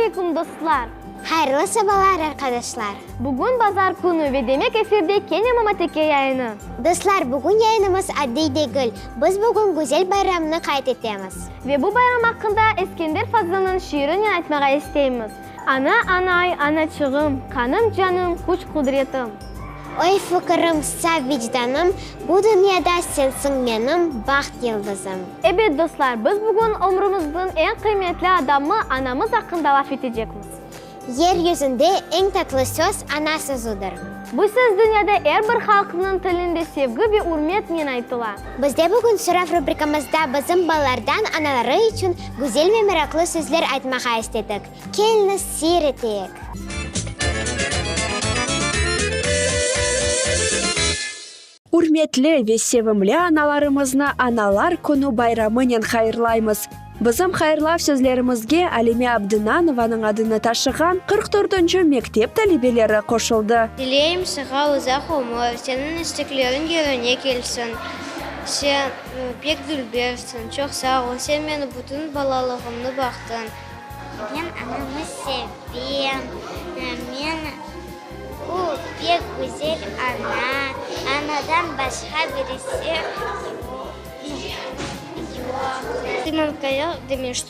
aleyküm, dostlar! Hayırlı sabalar, arqadaşlar! Bugün bazar künü ve demek efirde kene Mamateke yayını. Dostlar, bugün yayınımız adiy degil, biz bugün güzel bayramnı qayd etemiz. Ve bu bayram aqqında Eskender Fazılnıñ şiirinen aytmağa isteymiz, Ana, anay, anaçığım, qanım, canım, küç-qudretim. Oy-fikirim, saf vicdanım, bu dünyada sensiñ menim baht yıldızım. Ebet, dostlar, biz bugün ömrümizniñ eñ qıymetli adamı, anamız aqqında laf etecekmiz. Yer yüzünde eñ tatlı söz ana sözüdir. Bu söz dünyada er bir halqnıñ tilinde sevgi ve ürmetnen aytıla. Bizde bugün Sorav rubrikamızda bizim balalardan anaları içün güzel ve meraqlı sözler aytmağa istedik. Keliñiz seyir eteyik. Ürmetli ve sevimli analarımıznı Analar künü bayramınen hayırlaymız! Bizim hayırlav sözlerimizge Alime Abdınanovanıñ adını taşığan 44-nci mektep talebeleri qoşuldı. Tileyim saña uzaq ömür, seniñ istekleriñ yerine kelsin. Sen pek dülbersiñ, çoq sağ ol, sen meni bütün balalığımnı baqtıñ. Men anamı sevem, men, o pek güzel ana, anadan başqa birisi yoq.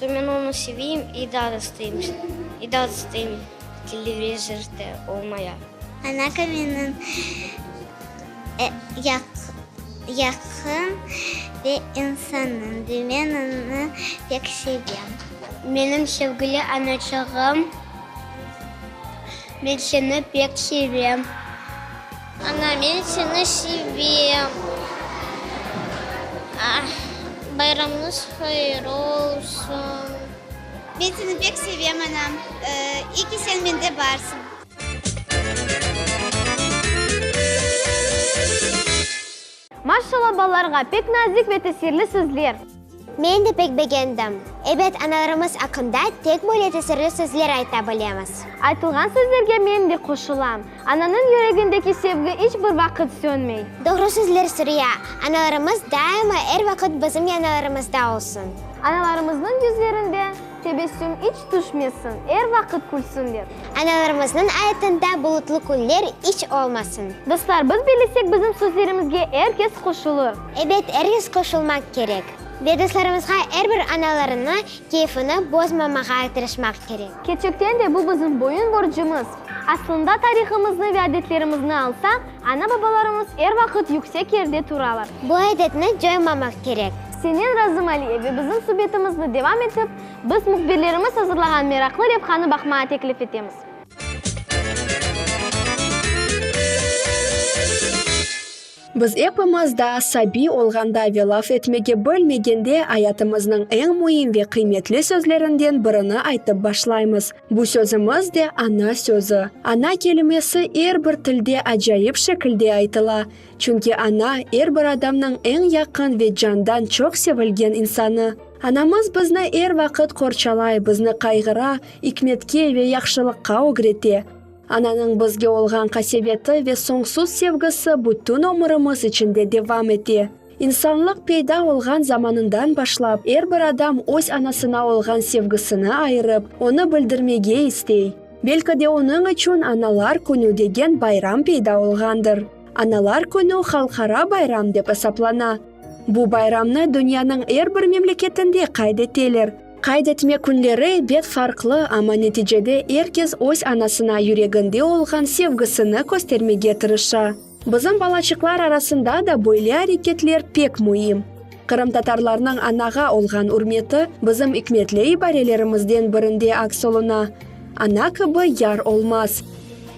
Men onı seveyim i daa da isteyim televizorda olmaya. Anaka menim yaqın ve insanımdır. Men onı pek sevem. Menim sevgili anaçığım, men seni pek sevem. Ana, men seni sevem. Bayramıñız hayır olsun. Men seni pek sevem, anam. İyi ki sen mende barsıñ. Maşallah balalarğa, pek nazik ve tesirli sözler. Men de pek begendim. Ebet, analarımız aqqında tek böyle tesirli sözler ayta bilemiz. Aytılğan sözlerge men de qoşulam. Ananıñ yüregindeki sevgi iç bir vaqıt sönmey. Doğru sözler, Suriya. Analarımız daima, er vaqıt bizim yanlarımızda olsun. Analarımıznıñ yüzlerinde tebessüm iç tüşmesin, er vaqıt külsünler. Analarımıznıñ ayatında bulutlı künler iç olmasın. Dostlar, biz bellesek bizim sözlerimizge er kes qoşulır. Ebet, er kes qoşulmaq kerek. Ve dostlarımızğa er bir analarını keyfini bozmamağa tırışmaq kerek. Kerçekten de bu bizim boyun borcumız. Aslında tarihımıznı ve adetlerimizni alsaq, ana-babalarımız er vaqıt yüksek yerde turalar. Bu adetni coymamaq kerek. Senen razım, Aliye, ve bizim subetimizni devam etip, biz mühbirlerimiz azırlağan meraqlı levhanı baqmağa teklif etemiz. Biz epimiz daa sabiy olğanda ve laf etmege bilmegende ayatımıznıñ eñ müim ve qıymetli sözlerinden birini aytıp başlaymız. Bu sözümiz de ana sözü. Ana kelimesi er bir tilde acayip şekilde aytıla. Çünki ana, er bir adamnıñ eñ yaqın ve candan çoq sevilgen insanı. Anamız bizni er vaqıt qorçalay, bizni qayğıra, ikmetke ve yahşılıqqa ögrete. Ananıñ bizge olğan qaseveti ve soñsuz sevgisi bütün ömürimiz içinde devam ete. İnsanlıq peyda olğan zamanından başlap, er bir adam öz anasına olğan sevgisini ayırıp, onı bildirmege istey. Belki de onıñ içün Analar künü degen bayram peyda olğandır. Analar künü halqara bayram dep esaplana. Bu bayramnı dünyanıñ er bir memleketinde qayd eteler. Qayd etme künleri ebet farqlı, amma neticede er kes öz anasına yüreginde olğan sevgisini köstermege tırışa. Bizim balaçıqlar arasında da böyle areketler pek müim. Qırımtatarlarnıñ anağa olğan ürmeti bizim ikmetli ibarelerimizden birinde aks oluna, Ana kibi yar olmaz.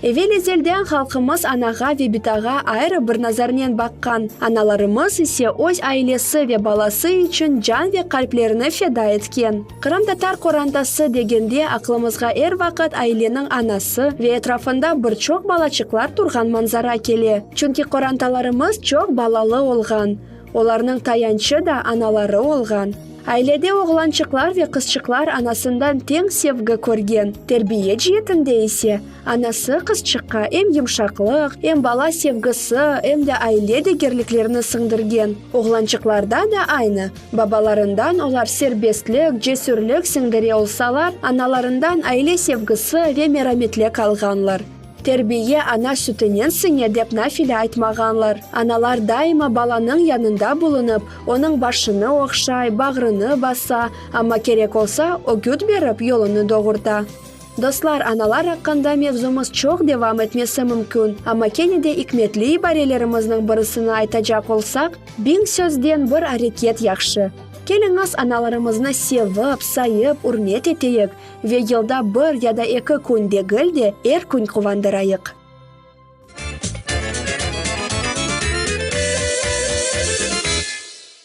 Evel-ezelden halqımız anağa ve bitağa ayrı bir nazarnen baqqan, analarımız ise öz ailesi ve balası içün can ve qalplerini feda etken. Qırımtatar qorantası degende aqlımızğa er vaqıt aileniñ anası ve etrafında bir çoq balaçıqlar turğan manzara kele. Çünki qorantalarımız çoq balalı olğan. Olarnıñ tayançı da anaları olğan. Ailede oğlançıqlar ve qızçıqlar anasından teñ sevgi körgen, terbiye cietinde ise, anası qızçıqqa em yımşaqlıq, em bala sevgisi, em de aile degerliklerini siñdirgen. Oğlançıqlarda da aynı, babalarından olar serbestlik, cesürlik siñdire olsalar, analarından aile sevgisi ve merametlik alğanlar. Terbiye ana sütünen siñe dep nafile aytmağanlar. Analar daima balanıñ yanında bulunıp, onıñ başını ohşay, bağrını basa, amma kerek olsa, ögüt berip yolunı doğurta. Dostlar, analar aqqında mevzumız çoq devam etmesi mümkün, amma kene de ikmetli ibarelerimizniñ birisini aytacaq olsaq, Biñ sözden bir areket yahşı. Keliñiz analarımıznı sevip, sayıp, ürmet eteyik ve yılda bir ya da eki kün degil de, er kün quvandırayıq.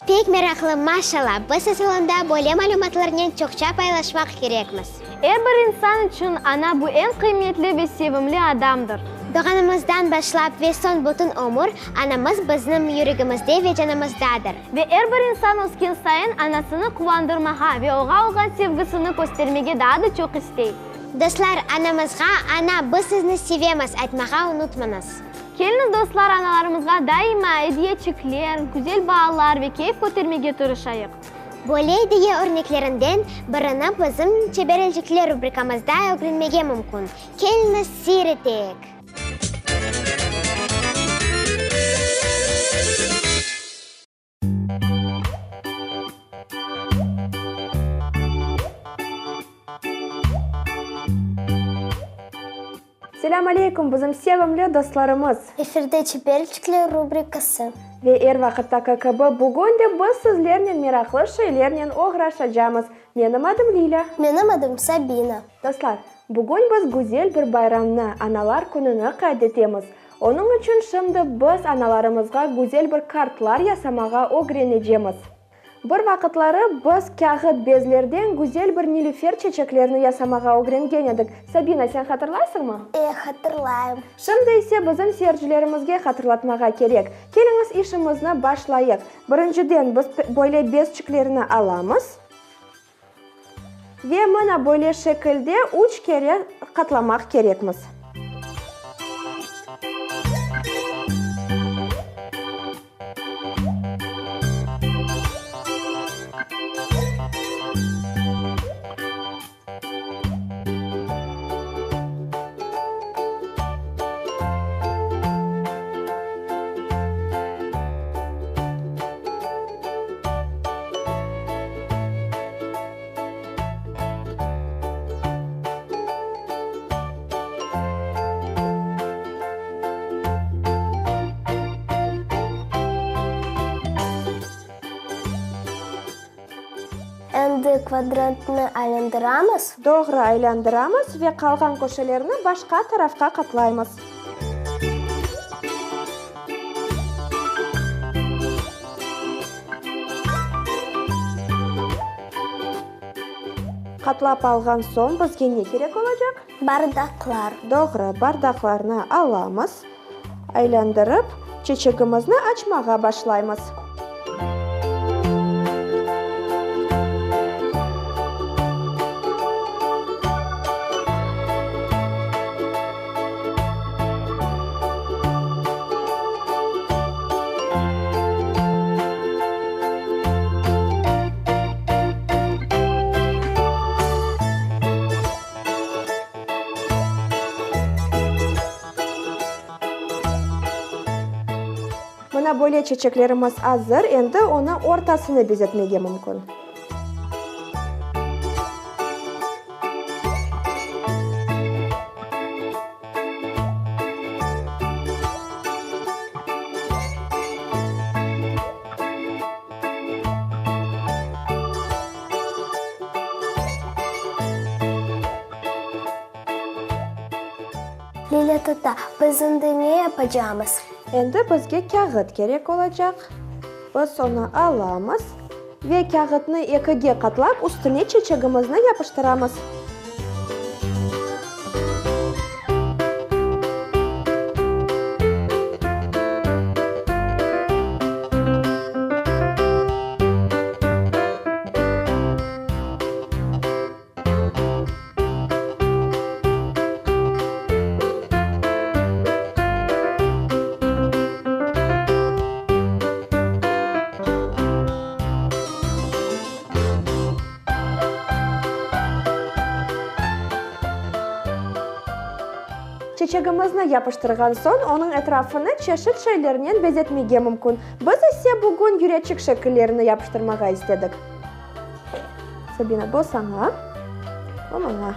Pek meraqlı, maşalla! Biz asılında böyle malümatlarnen çoqça paylaşmaq kerekmiz. Er bir insan içün ana bu eñ qıymetli ve sevimli adamdır. Doğğanımızdan başlap ve soñ bütün ömür anamız bizim yüregimizde ve canımızdadır. Ve er bir insan ösken sayın anasını quvandırmağa ve oğa olğan sevgisini köstermege daa da çoq istey. Dostlar, anamızğa, Ana, biz sizni sevemiz aytmağa unutmañız. Keliñiz, dostlar, analarımızğa daima ediyeçikler, güzel baalar ve keyf kötermege tırışayıq. Böyle ediye örneklerinden birini bizim Çeberelcikler rubrikamızda ögrenmege mümkün. Keliñiz, seyir eteyik! Selâm aleyküm, bizim sevimli dostlarımız! Efirde Çeberelçikler rubrikası. Ve er vaqıttaki kibi, bugün de biz sizlernen meraqlı şeylernen oğraşacamız. Menim adım Lilâ. Menim adım Sabina. Dostlar, bugün biz güzel bir bayramnı, Analar kününi qayd etemiz. Onıñ içün şimdi biz analarımızğa güzel bir kartlar yasamağa ögrenecemiz. Bir vaqıtları biz kâğıt bezlerden güzel bir nilüfer çeçeklerini yasamağa ögrengen edik. Sabina, sen hatırlaysıñmı? E, hatırlayım. Şimdi ise bizim seyircilerimizge hatırlatmağa kerek. Keliñiz işimizni başlayıq. Birinciden biz böyle bezçiklerni alamız. Ve mına böyle şekilde üç kere qatlamaq kerekmiz. Endi kvadratnı aylandıramız. Doğru aylandıramız ve qalğan köşelerini başqa tarafqa qatlaymız. Qatlap alğan soñ bizge ne kerek olacaq? Bardaqlar. Doğru, bardaqlarnı alamız, aylandırıp, çeçegimizni açmağa başlaymız. Mına böyle çeçeklerimiz azır, endi onı ortasını bezetmege mümkün. Lilâ tata, biz endi ne yapacamız? Endi bizge kâğıt kerek olacaq. Biz onı alamız ve kâğıtnı ekige qatlap, üstüne çeçegimizni yapıştıramız. Çeçegimizni yapıştırğan soñ, onıñ etrafını çeşit şeylernen bezetmege mümkün. Biz ise bugün yüreçik şekillerini yapıştırmağa istedik. Sabina, bu saña, bu maña.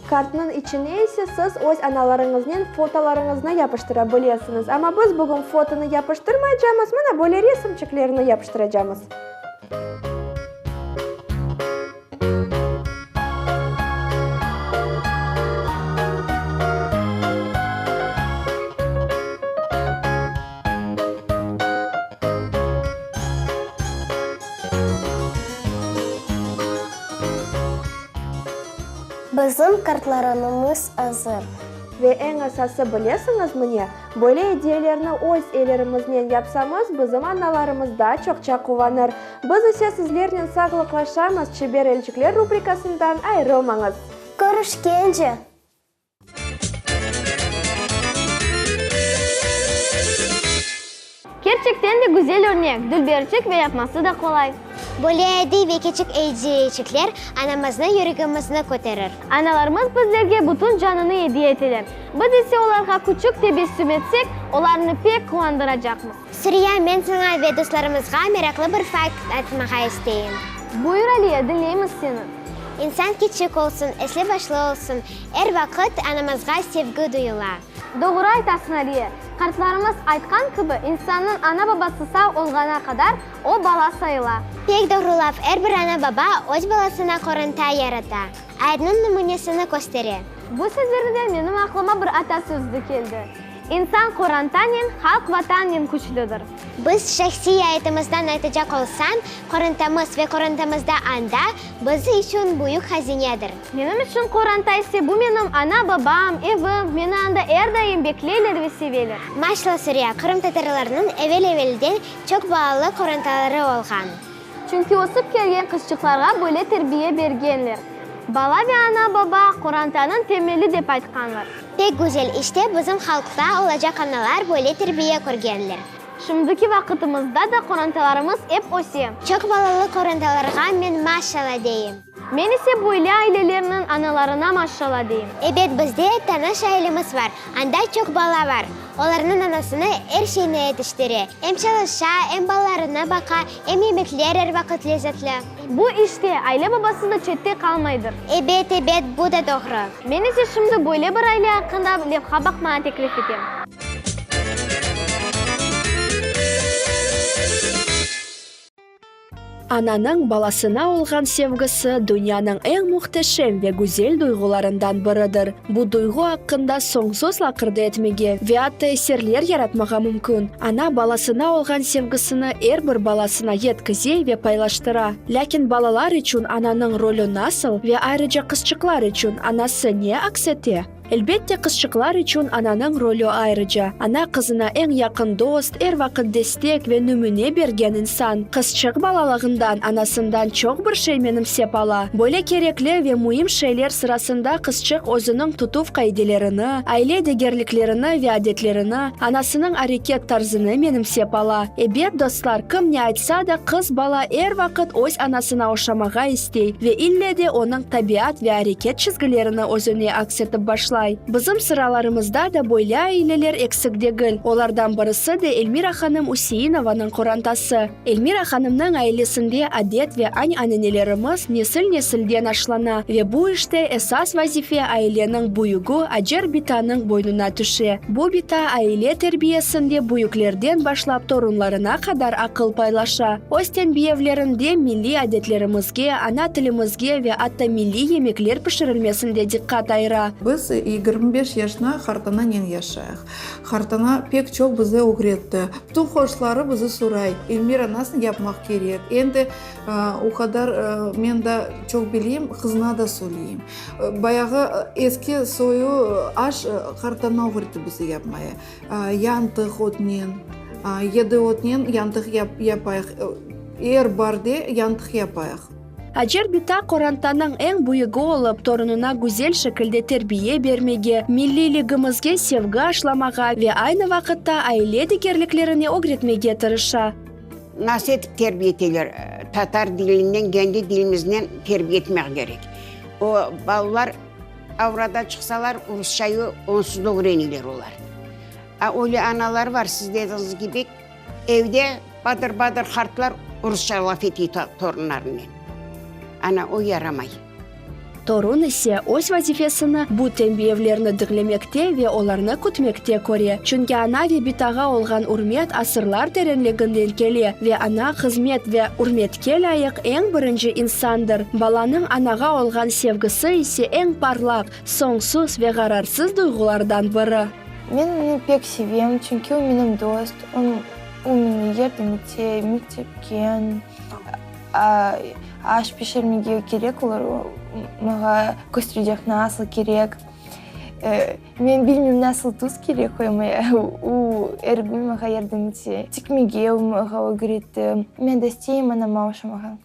Kartnıñ içine ise siz öz analarıñıznen fotolarıñıznı yapıştıra bilesiñiz. Amma biz bugün fotonı yapıştırmaycamız, mına böyle resimçiklerni yapıştıracamız. Bizim kartlarımız azır. Ve eñ esası bilesiñizmi ne? Böyle ediyelerni öz ellerimiznen yapsamız, bizim analarımız daa çoqça quvanır. Biz ise sizlernen sağlıqlaşamız, Çeber elçikler rubrikasından ayırılmañız. Körüşkence! Kerçekten de güzel örnek, dülberçik ve yapması da qolay. Böyle adiy ve kiçik ediyeçikler anamıznı yüregimizni köterir. Analarımız bizlerge bütün canını ediye eteler. Biz ise olarğa küçük tebessüm etsek, olarnı pek quvandıracaqmız. Suriya, men saña ve dostlarımızğa meraqlı bir fakt aytmağa isteyim. Buyur, Aliye, diñleymiz seni. İnsan kiçik olsun, esli-başlı olsun, er vaqıt anamızğa sevgi duyula. Doğru aytasıñ, Aliye. Qartlarımız aytqan kibi, insannıñ ana-babası sağ olğana qadar, o bala sayıla. Pek doğru laf, er bir ana-baba öz balasına qoranta yarata, ayatnıñ nümünesini köstere. Bu sözlerden menim aqlıma bir atasözü keldi, İnsan qorantanen, halq vatannen küçlüdir. Biz şahsiy ayatımızdan aytacaq olsañ, qorantamız ve qorantamızda anda, biz içün büyük hazinedir. Menim içün qoranta ise bu menim ana-babam, evim, meni anda er daim bekleyler ve seveler. Maşla Suriya, qırımtatarlarnıñ evel-evelden çoq balalı qorantaları olğan. Çünki ösip kelgen qızçıqlarğa böyle terbiye bergenler. Bala ve ana-baba, qorantanıñ temeli dep aytqanlar. Pek güzel, işte bizim halqta olacaq analar böyle terbiye körgenler. Şimdiki vaqıtımızda da qorantalarımız ep öse. Çoq balalı qorantalarğa men maşala deyim. Men ise böyle ailelerniñ analarına maşala deyim. Ebet, bizde tanış ailemiz var, anda çoq bala var. Olarnıñ anasını er şeyni yetiştire, em çalışa, em balalarına baqa, em yemekler er vaqıt lezetli. Bu işte aile babası da çette qalmaydır. Ebet, ebet, bu da doğru. Men ise şimdi böyle bir aile aqqında levha baqmağa teklif etem. Ananıñ balasına olğan sevgisi dünyanıñ eñ mühteşem ve güzel duyğularından biridir. Bu duyğu aqqında soñsuz laqırdı etmege ve atta eserler yaratmağa mümkün. Ana balasına olğan sevgisini er bir balasına yetkize ve paylaştıra. Lâkin balalar içün ananıñ rolü nasıl ve ayrıca qızçıqlar içün anası ne aks ete? Elbette, qızçıqlar içün ananıñ rolü ayrıca. Ana qızına eñ yaqın dost, er vaqıt destek ve nümüne bergen insan. Qızçıq balalığından anasından çoq bir şey menimsep ala. Böyle kerekli ve müim şeyler sırasında qızçıq özüniñ tutuv qaidelerini, aile degerliklerini ve adetlerini, anasınıñ areket tarzını menimsep ala. Ebet, dostlar, kim ne aytsa da, qız bala er vaqıt öz anasına oşamağa istey ve ille de onıñ tabiat ve areket çizgilerini özüne aks etip başlay. Bizim sıralarımızda da böyle aileler eksik degil. Olardan birisi de Elmira hanım Üseinovanıñ qorantası. Elmira hanımnıñ ailesinde adet ve añ-ananelerimiz nesil-nesilden aşlana ve bu işte esas vazife aileniñ büyügi Acer bitanıñ boynuna tüşe. Bu bita aile terbiyesinde büyüklerden başlap torunlarına qadar aqıl paylaşa. Öz tenbiyevlerinde milliy adetlerimizge, ana tilimizge ve atta milliy yemekler pişirilmesinde diqqat ayıra. Biz. 25 yaşına qartananen yaşayıq. Qartana pek çoq bize ögretti. Bütün qoşları bizi soray, Elmira, nasıl yapmaq kerek? Endi o qadar men da çoq bileyim, qızına da söyleyim. Bayağı eski soyu aş qartana ögretti bize yapmaya. Yantıq otnen, yedi otnen yantıq yapayıq. Er baarde yantıq yapayıq. Acer bita qorantanıñ eñ büyügi olıp, torunına güzel şekilde terbiye bermege, milliyligimizge sevgi aşlamağa ve aynı vaqıtta aile degerliklerine ögretmege tırışa. Nasıl etip terbiye eteler? Tatar dilinden, kendi dilimiznen terbiye etmek kerek. O balalar avrada çıqsalar, rusçayı onsuz da ögrenirler olar. A öyle analar var, siz dediñiz kibi, evde badır-badır qartlar rusça laf ete torunlarınen. Ana, o yaramay. Torun ise öz vazifesini bu tenbiyevlerni diñlemekte ve olarnı kütmekte köre, çünki ana ve bitağa olğan ürmet asırlar terenliginden kele ve ana hızmet ve ürmetke lâyıq eñ birinci insandır. Balanıñ anağa olğan sevgisi ise eñ parlaq, soñsuz ve ğararsız duyğulardan biri. Men onı pek sevem, çünki o menim dost, o meni yardım ete, mektepke, Aş pişirmege kerek olur, o maña kösterecek nasıl kerek. Men bilmeyim nasıl tuz kerek qoymaya, o er kün maña yardım ete. Tikmege o maña ögretti. Men de isteyim anama oşamağa.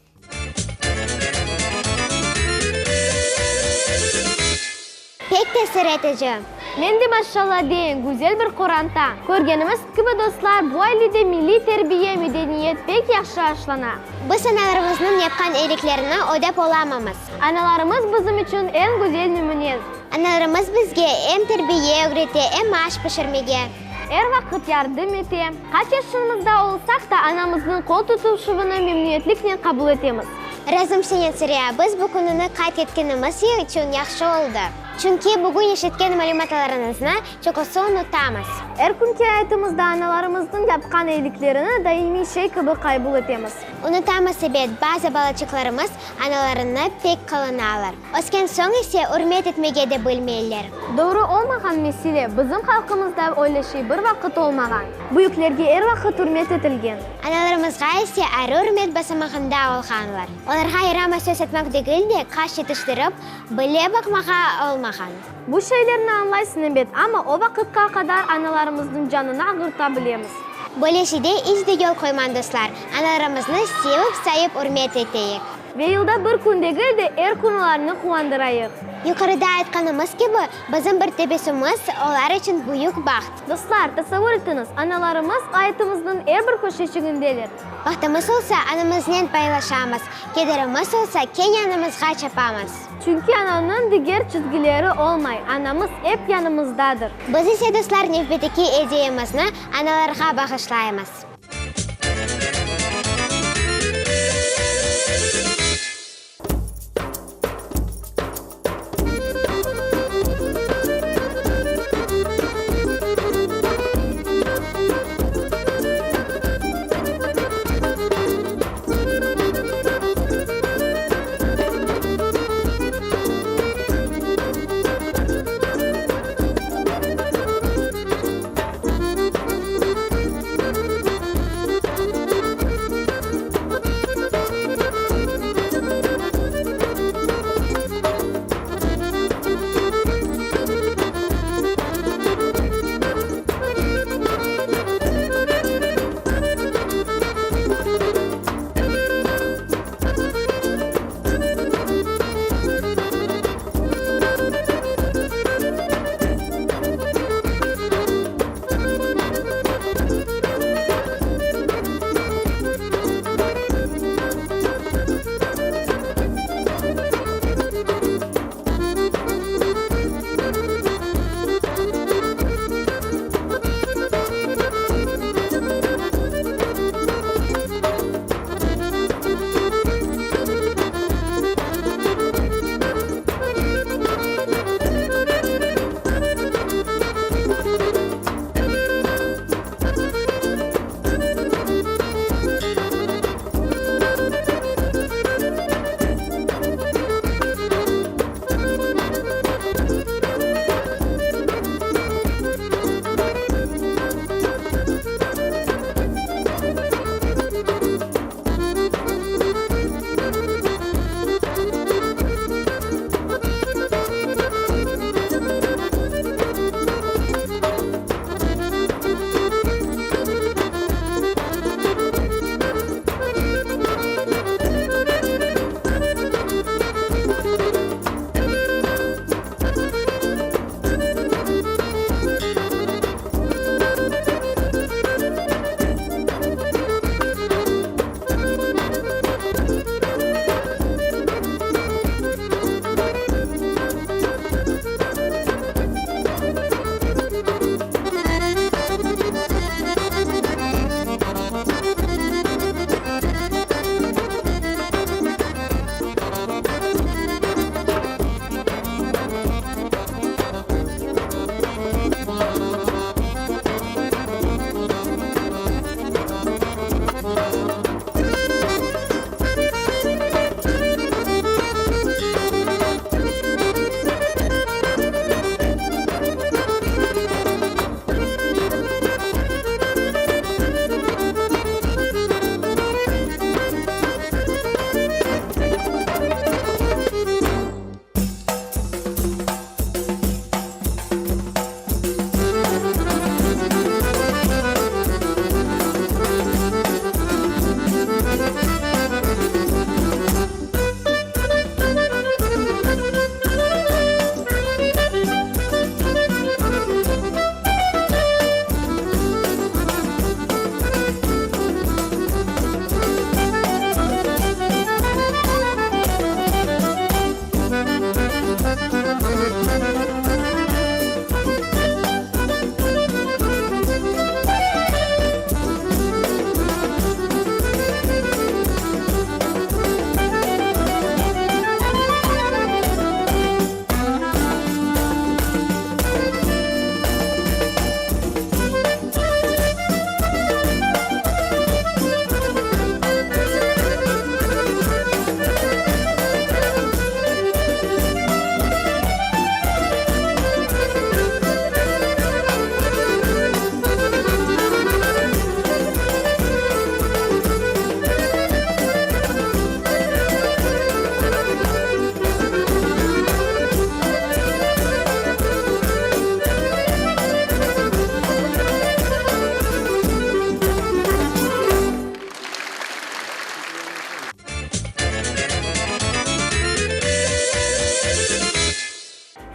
Pek tesir etici. Men de maşşalla deyim, güzel bir qoranta. Körgenimiz kibi, dostlar, bu ailede milliy terbiye, medeniyet pek yahşı aşlana. Biz analarımıznıñ yapqan eyiliklerini ödep olamamız. Analarımız bizim içün eñ güzel nümüne. Analarımız bizge em terbiye ögrete, em aş pişirmege. Er vaqıt yardım ete. Qaç yaşımızda olsaq da, anamıznıñ qol tutuşuvını memnüniyetliknen qabul etemiz. Razım senen, Suriya, biz bu kününi qayd etkenimiz içün yahşı oldı. Çünki bugün eşitken malümatlarıñıznı çoqusı unutamız. Er künki ayatımızda analarımıznıñ yapqan eyiliklerini daimiy şey kibi qaybul etemiz. Unutamız, ebet, bazı balaçıqlarımız analarına pek qılınalar. Ösken soñ ise ürmet etmege de bilmeyler. Doğru olmağan mesele, bizim halqımızda öyle şey bir vaqıt olmağan. Büyüklerge er vaqıt ürmet etilgen. Analarımızğa ise ayrı ürmet basamağında olğanlar. Olarğa yaramay söz aytmaq degil de, qaş yetiştirip bile baqmağa olmağan. Bu şeylerni añlaysıñ ebet, amma o vaqıtqa qadar analarımıznıñ canını ağırta bilemiz. Böyle şeyde iç de yol qoymañ, dostlar, analarımıznı sevip-sayıp ürmet eteyik. Ve yılda bir kün degil de, er kün olarnı quvandırayıq. Yuqarıda aytqanımız kibi, bizim bir tebessümimiz olar içün büyük baht. Dostlar, tasavvur etiñiz, analarımız ayatımıznıñ er bir köşeçigindeler. Bahtımız olsa, anamıznen paylaşamız, kederimiz olsa, kene anamızğa çapamız. Çünki ananıñ diger çizgileri olmay, anamız ep yanımızdadır. Biz ise, dostlar, nevbetteki ediyemizni analarğa bağışlaymız.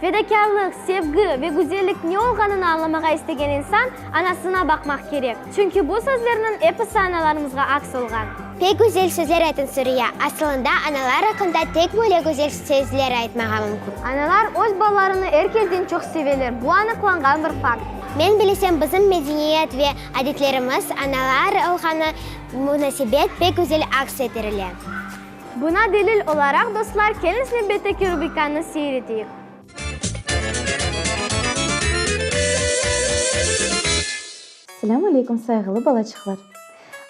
Fedakârlıq, sevgi ve güzellik ne olğanını añlamağa istegen insan anasına baqmaq kerek. Çünki bu sözlerniñ episi analarımızğa aks olğan. Pek güzel sözler aytıñ, Suriya. Asılında, analar aqqında tek böyle güzel sözler aytmağa mümkün. Analar öz balalarını er kezden çoq seveler, bu anıqlanğan bir fakt. Men bilesem, bizim medeniyet ve adetlerimiz analar olğanı munasebet pek güzel aks ettirile. Buna delil olaraq, dostlar, keliñiz nevbetteki rubrikanı seyir eteyik. Selâm aleykum, sayğılı balaçıqlar!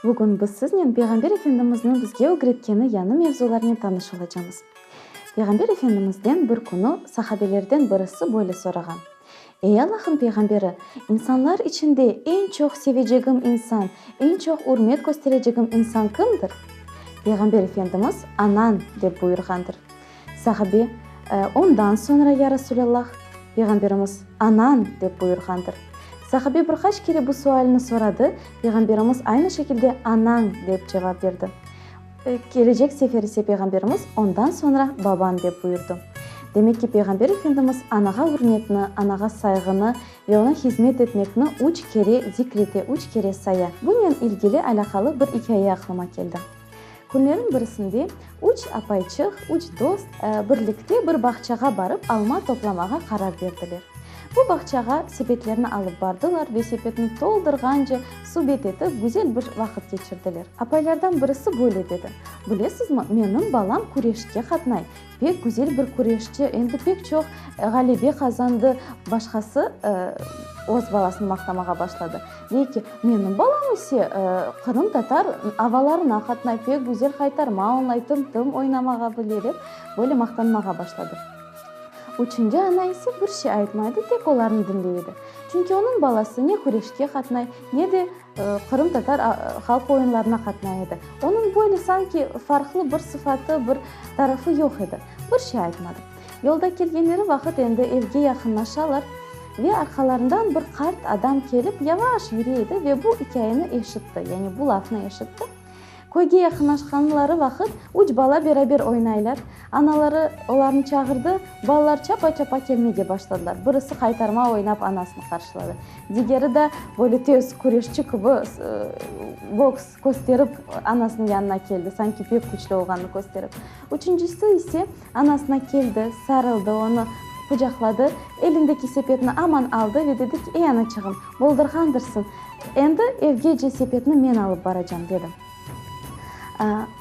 Bugün biz siznen Peyğamber Efendimizniñ bizge ögretkeni yañı mevzularnen tanış olacamız. Peyğamber Efendimizden bir künü sahabelerden birisi böyle sorağan, Ey Allah'ın Peyğamberi, insanlar içinde eñ çoq sevecegim insan, eñ çoq ürmet kösterecegim insan kimdir? Peyğamber Efendimiz, Anañ, dep buyurğandır. Sahabe, Ondan soñra, ya Resulallah? Peyğamberimiz, Anañ, dep buyurğandır. Sahabe bir qaç kere bu sualni soradı, Peyğamberimiz aynı şekilde Anañ, dep cevap berdi. Kelecek sefer ise Peyğamberimiz, Ondan soñra babañ, dep buyurdı. Demek ki, Peyğamber Efendimiz anağa ürmetni, anağa sayğını ve oña hizmet etmekni üç kere zikrete, üç kere saya. Bunen ilgili alâqalı bir ikâye aqlıma keldi. Künlerin birisinde üç apayçıq, üç dost birlikte bir bağçağa barıp alma toplamağa qarar berdiler. Bu bağçağa sepetlerni alıp bardılar ve sepetni toldurğance subet etip güzel bir vaqıt keçirdiler. Apaylardan birisi böyle dedi, Bilesizmi, menim balam küreşke qatnay, Pek güzel bir küreşçi, endi pek çoq ğalebe qazandı. Başqası öz balasını maqtamağa başladı. Dey ki, menim balam ise qırımtatar avalarına qatnay, pek güzel qaytarma oynay, tım-tım oynamağa bile, dep, böyle maqtanmağa başladı. Üçünci ana ise bir şey aytmaydı, tek olarnı diñley edi. Çünki onıñ balası ne küreşke qatnay, ne de Qırımtatar halq oyunlarına qatnay edi. Onıñ böyle sanki farqlı bir sıfatı, bir tarafı yoq edi. Bir şey aytmadı. Yolda kelgenleri vaqıt endi evge yaqınlaşalar ve arqalarından bir qart adam kelip yavaş yüre edi ve bu ikâyeni eşitti, yani bu lafnı eşitti. Köyge yaqınlaşqanları vaqıt üç bala beraber oynaylar. Anaları olarnı çağırdı, balalar çapa-çapa kelmege başladılar. Birisi qaytarma oynap anasını qarşıladı. Digeri de böyle tez küreşçi kibi boks kösterip anasınıñ yanına keldi, sanki pek küçlü olğanını kösterip. Üçüncisi ise anasına keldi, sarıldı, onı qucaqladı, elindeki sepetni aman aldı ve dedi ki, Ey, anaçığım, boldurğandırsıñ, endi evgece sepetni men alıp baracam, dedi.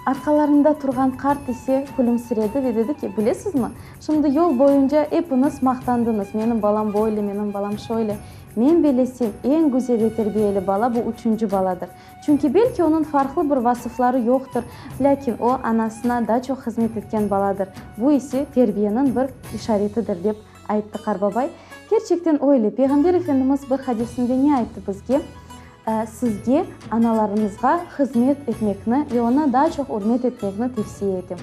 Arqalarında turğan qart ise külümsiredi ve dedi ki, Bilesizmi, şimdi yol boyunca epiñiz maqtandıñız, menim balam böyle, menim balam şöyle. Men bilesem, eñ güzel ve terbiyeli bala bu üçünci baladır. Çünki belki onıñ farqlı bir vasıfları yoqtır, lâkin o, anasına daa çoq hızmet etken baladır. Bu ise terbiyeniñ bir işaretidir, dep ayttı qarbabay. Kerçekten öyle. Peyğamber Efendimiz bir hadisinde ne ayttı bizge? Sizge analarıñızğa hızmet etmekni ve onı daa çoq ürmet etmekni tevsiye etem.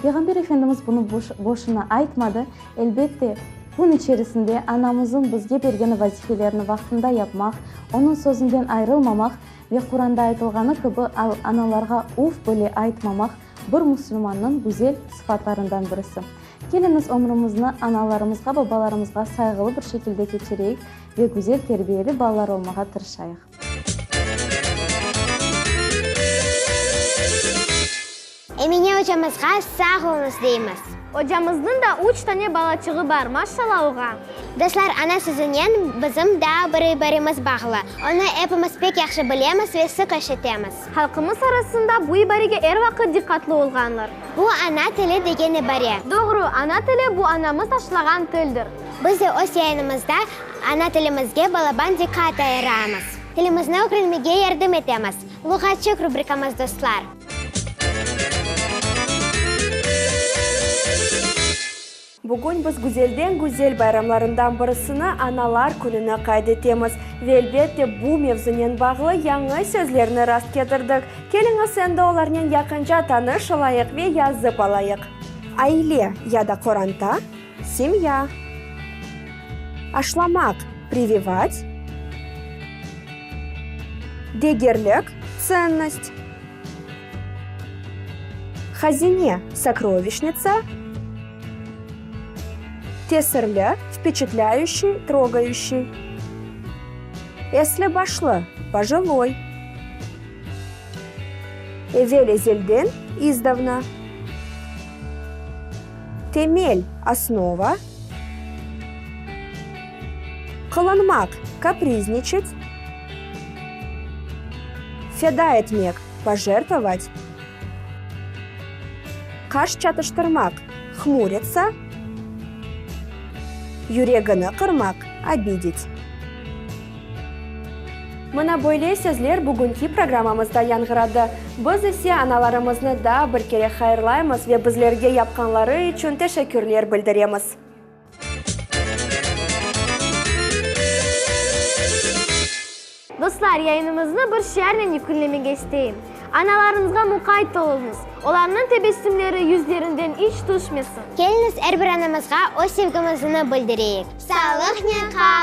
Peyğamber Efendimiz bunı boşuna aytmadı. Elbette, kün içerisinde anamızın bizge bergeni vazifelerini vaqtında yapmaq, onıñ sözünden ayrılmamaq ve Quranda aytılğanı kibi analarğa uf bile aytmamaq bir musulmannıñ güzel sıfatlarından birisi. Keliñiz ömrümizni analarımızğa, babalarımızğa sayğılı bir şekilde keçireyik ve güzel terbiyeli balalar olmağa tırışayıq. Emine ocamızğa sağ oluñız deymiz. Ocamıznıñ da üç tane balaçığı bar, maşşala oğa. Dostlar, ana sözünen bizim daa bir ibaremiz bağlı. Onı epimiz pek yahşı bilemiz ve sıq eşitemiz. Halqımız arasında bu ibarege er vaqıt diqqatlı olğanlar. Bu ana tili degen ibare. Doğru, ana tili bu anamız aşlağan tildir. Biz de öz yayınımızda ana tilimizge balaban diqqat ayıramız. Tilimizni ögrenmege yardım etemiz. Luğatçıq rubrikamız, dostlar. Bugün biz güzelden-güzel bayramlarından birisini, Analar kününi qayd etemiz. Ve elbette, bu mevzunen bağlı yañı sözlerni rast ketirdik. Keliñiz, endi olarnen yaqınca tanış olayıq ve yazıp alayıq. Aile ya da qoranta, semya. Aşlamaq, privivat. Degerlik, tsennost. Hazine, sokrovişnitsa. Tesirli, vpeçetlâyuşiy, trogayuşiy. Esli-başlı, pojiloy. Evel-ezelden, izdavna. Temel, osnova. Qılınmaq, kaprizniçat. Feda etmek, pojertvovat. Qaş çatıştırmaq, hmurиться. Yüregini qırmaq, obidit. Mına böyle sözler bugünki programmamızda yañğıradı. Biz ise analarımıznı daa bir kere hayırlaymız ve bizlerge yapqanları içün teşekkürler bildiremiz. Dostlar, yayınımıznı bir şiarnen yekünlemege isteyim. Analarıñızğa muqayt oluñız, olarnıñ tebessümleri yüzlerinden iç tüşmesin. Keliñiz er bir anamızğa öz sevgimizni bildireyik. Sağlıqnen qal!